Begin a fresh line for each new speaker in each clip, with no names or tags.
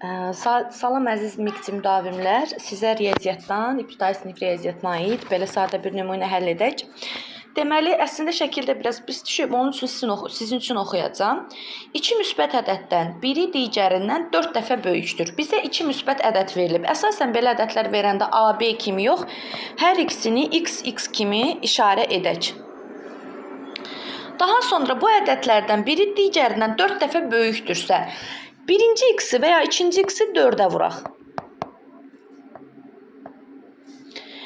Salam əziz miqçi müdavimlər. Sizə riyaziyyatdan, ibtidai sinif riyaziyyatına aid belə sadə bir nümunə həll edək. Deməli, əslində şəkildə biraz pis düşüb, onun üçün sizin üçün oxuyacağam. İki müsbət ədəddən biri digərindən 4 dəfə böyükdür. Bizə iki müsbət ədəd verilib. Əsasən belə ədədlər verəndə A, B kimi yox, hər ikisini x, x kimi işarə edək. Daha sonra bu ədədlərdən biri digərindən 4 dəfə böyükdürsə, birinci x-i və ya ikinci x-i 4-ə vuraq.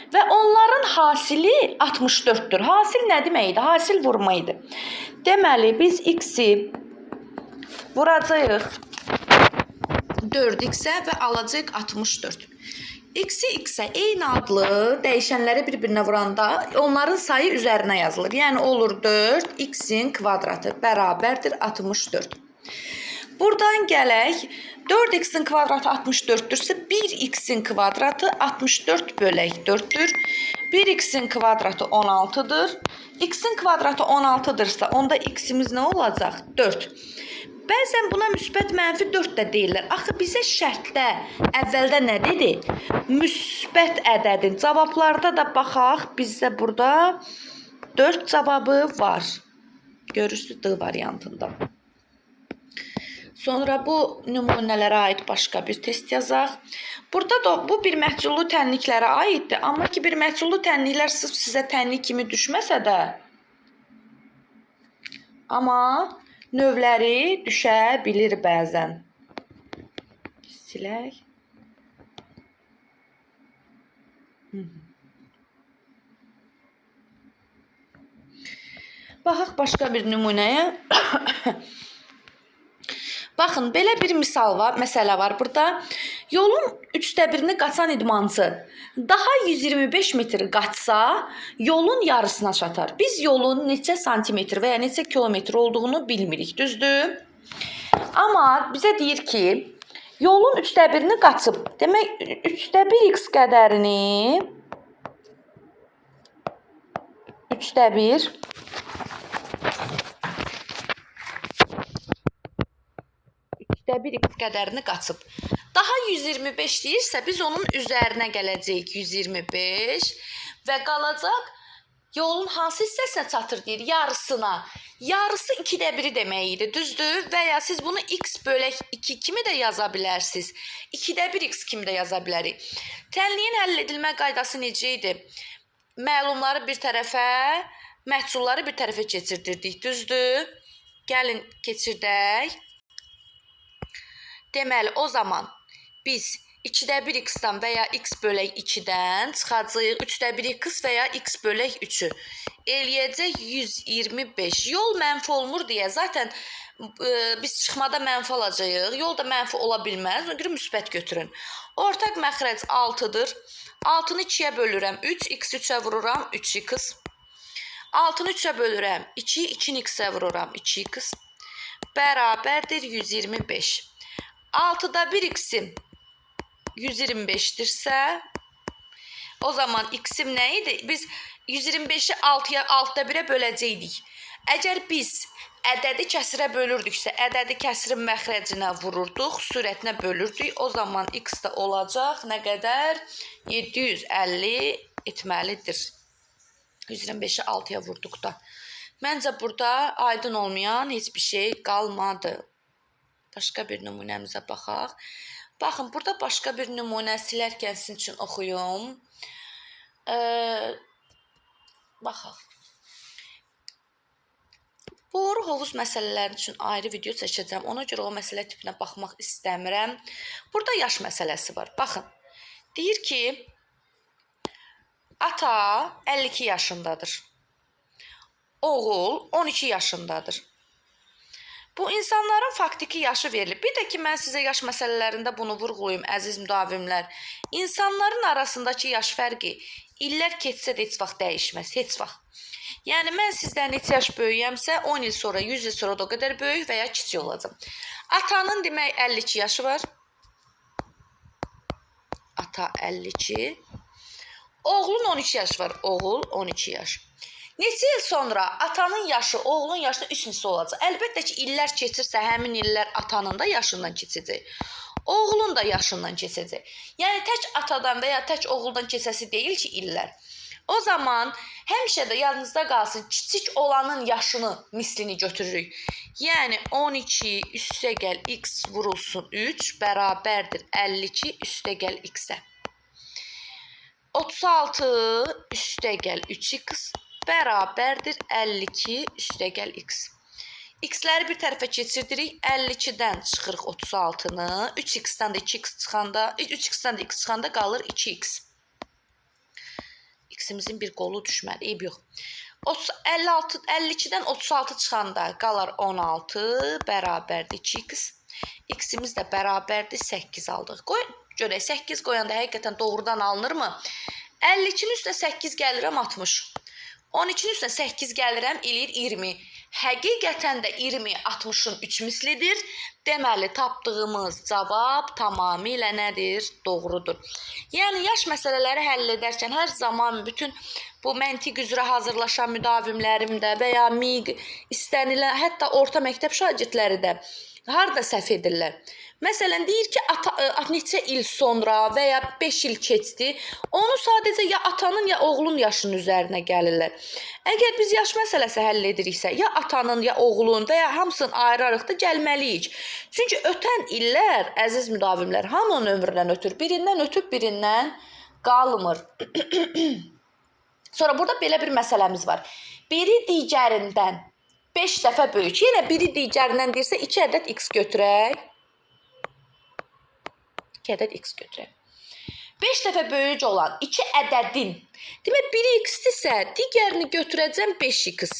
Və onların hasili 64-dür. Hasil nə deməkdir? Hasil vurma idi. Deməli, biz x-i vuracağıq 4x-ə və alacağıq 64. X-i x-ə eyni adlı dəyişənləri bir-birinə vuranda onların sayı üzərinə yazılır. Yəni olur 4 x-in kvadratı bərabərdir 64. Buradan gələk 4x-in kvadratı 64-dürsə 1x-in kvadratı 64 bölək 4-dür. 1x-in kvadratı 16-dır. X-in kvadratı 16-dırsa onda x-imiz nə olacaq? 4. Bəzən buna müsbət mənfi 4 də deyirlər. Axı bizə şərtdə əvvəldə nə dedi? Müsbət ədədin. Cavablarda da baxaq. Bizdə burada 4 cavabı var. Görürsünüz D variantında. Sonra bu nümunələrə aid başqa bir test yazaq. Burada da bu bir məhsullu tənliklərə aiddir. Amma ki bir məhsullu tənliklər sırf sizə tənlik kimi düşməsə də, amma növləri düşə bilir bəzən. Silək. Baxaq başqa bir nümunəyə. Baxın, belə bir misal var, məsələ var burada. Yolun 1/3-ni qaçan idmançı daha 125 metr qaçsa, yolun yarısına çatar. Biz yolun neçə santimetr və ya neçə kilometr olduğunu bilmirik, düzdür? Amma bizə deyir ki, yolun 1/3-ni qaçıb. Demək, 1/3 x qədərini 1/3 x qədərini qaçıb. Daha 125 deyirsə, biz onun üzərinə gələcəyik 125 və qalacaq yolun hansı hissəsinə çatır deyir? Yarısına. Yarısı 2/1 demək idi, düzdür? Və ya siz bunu x bölək 2 kimi də yaza bilərsiniz. 2/1 x kimi də yaza bilərik. Tənliyin həll edilmə qaydası necə idi? Məlumları bir tərəfə, məhsulları bir tərəfə keçirdirdik, düzdür? Gəlin keçirdək. Deməli, o zaman biz 2/1 x-dan və ya x bölək 2-dən çıxacağıq 3/1 x və ya x bölək 3-ü. Eləyəcək 125. Yol mənfi olmur deyə zaten biz çıxmada mənfi alacağıq. Yol da mənfi ola bilməz. Ona görə müsbət götürün. Ortaq məxrəc 6-dır. 6-nı 2-yə bölürəm 3, x 3-ə vururam 3x. 6-nı 3-ə bölürəm 2, 2-ni x-ə vururam 2x. Bərabərdir 125. 6'da 1 x'im 125'dirsə, o zaman x'im nə idi? Biz 125'i 6'ya 6'da 1'ə böləcəkdik. Əgər biz ədədi kəsirə bölürdüksə, ədədi kəsirin məxrəcinə vururduq, sürətinə bölürdük. O zaman x də olacaq nə qədər? 750 etməlidir. 125'i 6'ya vurduqda. Məncə burada aydın olmayan heç bir şey qalmadı. Başqa bir nümunəmizə baxaq. Baxın, burada başqa bir nümunə silərkən sizin üçün oxuyum. Baxaq. Boru hovuz məsələləri üçün ayrı video çəkəcəm. Ona görə o məsələ tipinə baxmaq istəmirəm. Burada yaş məsələsi var. Baxın, deyir ki, ata 52 yaşındadır. Oğul 12 yaşındadır. Bu insanların faktiki yaşı verilib. Bir də ki, mən sizə yaş məsələlərində bunu vurğulayım, əziz müdavimlər. İnsanların arasındakı yaş fərqi illər keçsə də heç vaxt dəyişməz, heç vaxt. Yəni, mən sizdən neçə yaş böyüyəmsə, 10 il sonra, 100 il sonra da o qədər böyük və ya kiçik olacam. Atanın demək 52 yaşı var. Ata 52. Oğlun 12 yaşı var. Oğul 12 yaş. Neçə il sonra atanın yaşı oğlun yaşının 3 misli olacaq. Əlbəttə ki, illər keçirsə, həmin illər atanın da yaşından keçəcək. Oğlun da yaşından keçəcək. Yəni tək atadan və ya tək oğuldan keçəsi deyil ki, illər. O zaman həmişə də yadınızda qalsın, kiçik olanın yaşını mislini götürürük. Yəni 12 üstəgəl x vurulsun 3 bərabərdir 52 üstəgəl x-ə. 36 üstəgəl 3x bərabərdir 52 üstəgəl x. X-ləri bir tərəfə keçirdirik. 52-dən çıxırıq 36-nı. 3x-dən də 2x çıxanda, 3x-dən də x çıxanda qalır 2x. X-imizin bir qolu düşmədi, eyb yox. 52-dən 36 çıxanda qalar 16 bərabərdir 2x. X-imiz də bərabərdir 8 aldıq. Qoy, görək 8 qoyanda həqiqətən doğrudan alınırmı? 52-nin üstünə 8 gəlirəm 60. 12-nin üstünə 8 gəlirəm eləyir 20. Həqiqətən də 20 60-ın 3 mislidir. Deməli tapdığımız cavab tamamilə nədir? Doğrudur. Yəni yaş məsələləri həll edərkən hər zaman bütün bu məntiq üzrə hazırlaşan müdavimlərim də və ya MİQ istənilən hətta orta məktəb şagirdləri də harda səhv edirlər? Məsələn, deyir ki, ata, neçə il sonra və ya 5 il keçdi, onu sadəcə ya atanın, ya oğlun yaşının üzərinə gəlirlər. Əgər biz yaş məsələsi həll ediriksə, ya atanın, ya oğlun və ya hamısını ayırarıq da gəlməliyik. Çünki ötən illər, əziz müdavimlər, hamının ömründən ötür. Birindən ötüb, birindən qalmır. Sonra burada belə bir məsələmiz var. Biri digərindən 5 dəfə böyük. Yenə biri digərindən deyirsə 2 ədəd x götürək. 2 ədəd x götürək. 5 dəfə böyük olan 2 ədədin, demək biri x-dirsə, digərini götürəcəm 5x.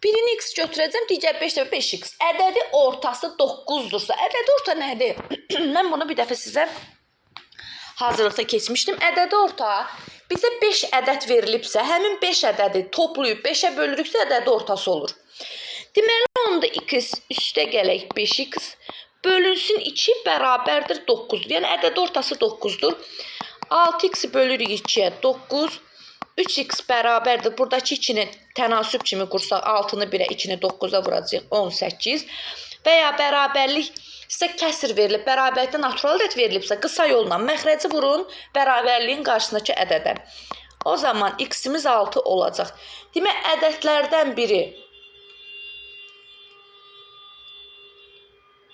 Birini x götürəcəm, digər 5 dəfə 5x. Ədədi ortası 9-dursa, ədədi orta nədir? Mən bunu bir dəfə sizə hazırlıqda keçmişdim. Ədədi orta bizə 5 ədəd verilibsə, həmin 5 ədədi toplayıb 5-ə bölürüksə, ədədi ortası olur. Deməli, onda x üstə gələk 5x bölünsün 2 bərabərdir 9-dur. Yəni, ədədi ortası 9-dur. 6x bölürük 2-yə 9. 3x bərabərdir. Buradakı 2-ni tənasüb kimi qursaq 6-nı 1-ə, 2-ni 9-a vuracağıq 18. Və ya bərabərlik sizə kəsir verilib, bərabərlikdə natural ədəd verilibsə, qısa yolla məxrəci vurun bərabərliyin qarşısındakı ədədə. O zaman x-imiz 6 olacaq. Demək, ədədlərdən biri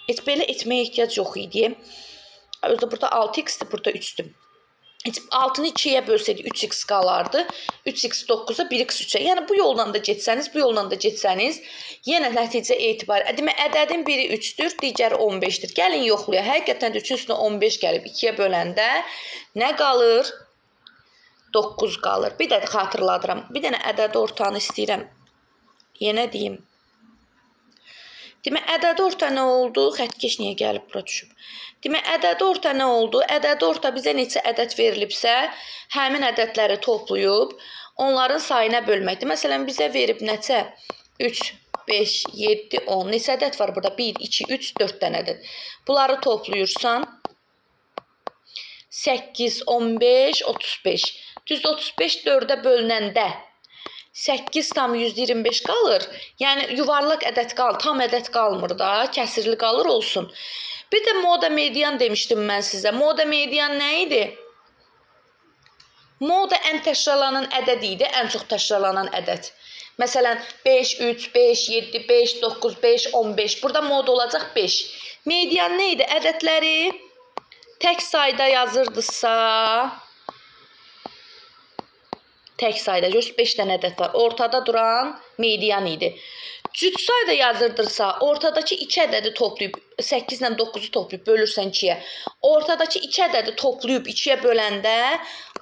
heç belə etməyə ehtiyac yox idi. Özdə burada 6x-dir, burada 3-dür. 6-nı 2-yə bölsəydik 3x qalardı. 3x 9-a, 1x 3-ə. Yəni bu yolla da getsəniz, bu yolla da getsəniz, yenə nəticə etibarı. Demək, ədədin biri 3-dür, digəri 15-dir. Gəlin yoxlayaq. Həqiqətən də 3-ün üstünə 15 gəlib 2-yə böləndə nə qalır? 9 qalır. Bir də xatırladıram. Bir dənə ədədi ortanı istəyirəm. Yenə deyim. Demək, ədədi orta nə oldu? Xəttkeş niyə gəlib bura düşüb? Demək, ədədi orta nə oldu? Ədədi orta bizə neçə ədəd verilibsə, həmin ədədləri toplayıb onların sayına bölməkdir. Məsələn, bizə verib neçə? 3, 5, 7, 10. Neçə ədəd var burada? 1, 2, 3, 4 dənə ədəd. Bunları toplayırsan. 8, 15, 35. Düzdür, 35 4-ə bölünəndə 8,125 qalır. Yəni yuvarlaq ədəd qalır, tam ədəd qalmır da, kəsirli qalır olsun. Bir də moda median demişdim mən sizə. Moda median nə idi? Moda ən təkrarlanan ədəd idi, ən çox təkrarlanan ədəd. Məsələn, 5, 3, 5, 7, 5, 9, 5, 15. Burada moda olacaq 5. Median nə idi? Ədədləri tək sayda yazırdısa, tək sayda, görürsünüz 5 dənə ədəd var. Ortada duran median idi. Cüt sayda yazırdırsa, ortadakı 2 ədədi toplayıb 8 ilə 9-u toplayıb bölürsən 2-yə. Ortadakı 2 ədədi toplayıb 2-yə böləndə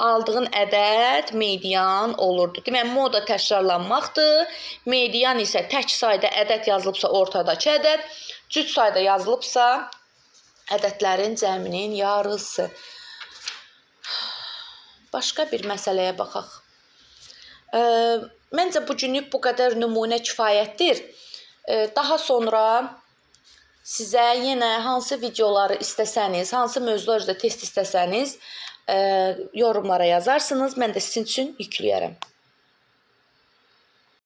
aldığın ədəd median olurdu. Demək, moda təkrarlanmaqdır. Median isə tək sayda ədəd yazılıbsa ortadakı ədəd, cüt sayda yazılıbsa ədədlərin cəminin yarısı. Başqa bir məsələyə baxaq. Məncə bu günlük bu qədər nümunə kifayətdir. Daha sonra sizə yenə hansı videoları istəsəniz, hansı mövzular üzrə test istəsəniz, yorumlara yazarsınız. Mən də sizin üçün yükləyərəm.